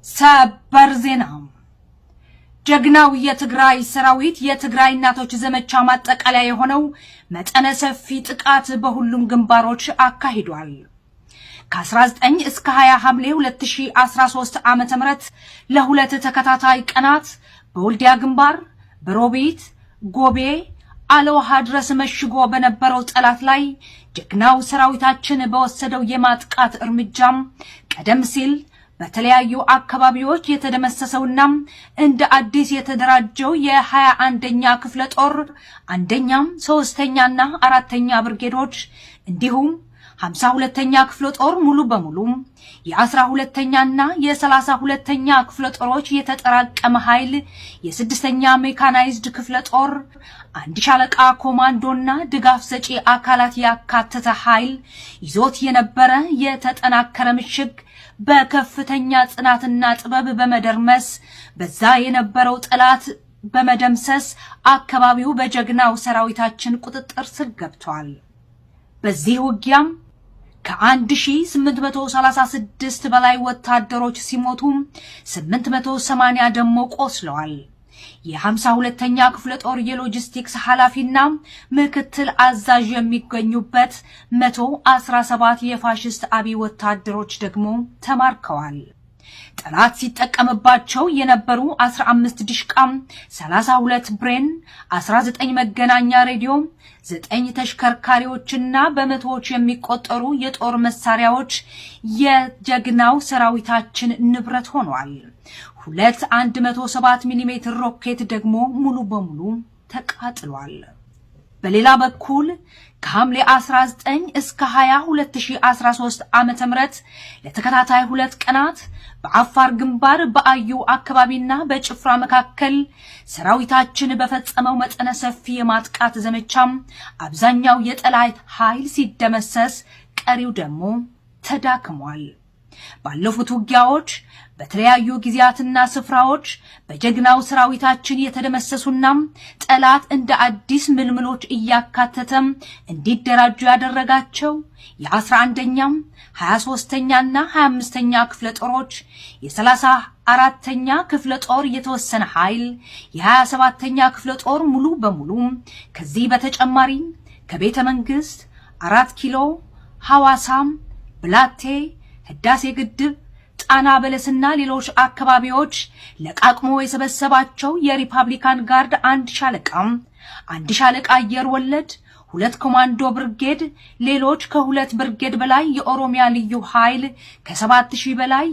ሰበር ዜና! ጀግናው የትግራይ ሰራዊት የትግራይ እናቶች ዘመቻ ማጠቃለያ የሆነው መጠነ ሰፊ ጥቃት በሁሉም ግንባሮች አካሂዷል። ከ19 እስከ 20 ሐምሌ 2013 ዓ.ም ለሁለት ተከታታይ ቀናት በወልዲያ ግንባር በሮቢት፣ ጎቤ፣ አለውሃ ድረስ መሽጎ በነበረው ጠላት ላይ ጀግናው ሰራዊታችን በወሰደው የማጥቃት እርምጃም ቀደም ሲል በተለያዩ አካባቢዎች የተደመሰሰውና እንደ አዲስ የተደራጀው የ21ኛ ክፍለ ጦር አንደኛም፣ ሶስተኛና አራተኛ ብርጌዶች እንዲሁም 52ኛ ክፍለ ጦር ሙሉ በሙሉ የ12ኛና የ32ኛ ክፍለ ጦሮች የተጠራቀመ ኃይል፣ የስድስተኛ ሜካናይዝድ ክፍለ ጦር አንድ ሻለቃ ኮማንዶና ድጋፍ ሰጪ አካላት ያካተተ ኃይል ይዞት የነበረ የተጠናከረ ምሽግ በከፍተኛ ጽናትና ጥበብ በመደርመስ በዛ የነበረው ጠላት በመደምሰስ አካባቢው በጀግናው ሰራዊታችን ቁጥጥር ስር ገብቷል። በዚህ ውጊያም ከ1836 በላይ ወታደሮች ሲሞቱ 880 ደግሞ ቆስለዋል። የ52ኛ ክፍለ ጦር የሎጂስቲክስ ኃላፊና ምክትል አዛዥ የሚገኙበት 117 የፋሽስት አብይ ወታደሮች ደግሞ ተማርከዋል። ጠላት ሲጠቀምባቸው የነበሩ 15 ዲሽቃም፣ 32 ብሬን፣ 19 መገናኛ ሬዲዮ፣ 9 ተሽከርካሪዎችና በመቶዎች የሚቆጠሩ የጦር መሳሪያዎች የጀግናው ሰራዊታችን ንብረት ሆኗል። ሁለት 107 ሚሜ ሮኬት ደግሞ ሙሉ በሙሉ ተቃጥሏል። በሌላ በኩል ከሐምሌ 19 እስከ 20 2013 ዓ.ም ለተከታታይ 2 ቀናት በአፋር ግንባር በአዩ አካባቢና በጭፍራ መካከል ሰራዊታችን በፈጸመው መጠነ ሰፊ የማጥቃት ዘመቻም አብዛኛው የጠላት ኃይል ሲደመሰስ፣ ቀሪው ደግሞ ተዳክሟል። ባለፉት ውጊያዎች በተለያዩ ጊዜያትና ስፍራዎች በጀግናው ሰራዊታችን የተደመሰሱና ጠላት እንደ አዲስ ምልምሎች እያካተተም እንዲደራጁ ያደረጋቸው የ11ኛም፣ 23ኛና 25ኛ ክፍለ ጦሮች፣ የ34ኛ ክፍለ ጦር የተወሰነ ኃይል፣ የ27ኛ ክፍለ ጦር ሙሉ በሙሉ፣ ከዚህ በተጨማሪ ከቤተ መንግስት፣ 4 ኪሎ፣ ሐዋሳም፣ ብላቴ፣ ህዳሴ ግድብ፣ ጣና በለስና ሌሎች አካባቢዎች ለቃቅሞ የሰበሰባቸው የሪፐብሊካን ጋርድ አንድ ሻለቃ፣ አንድ ሻለቃ አየር ወለድ፣ ሁለት ኮማንዶ ብርጌድ፣ ሌሎች ከሁለት ብርጌድ በላይ የኦሮሚያ ልዩ ኃይል፣ ከ7,000 በላይ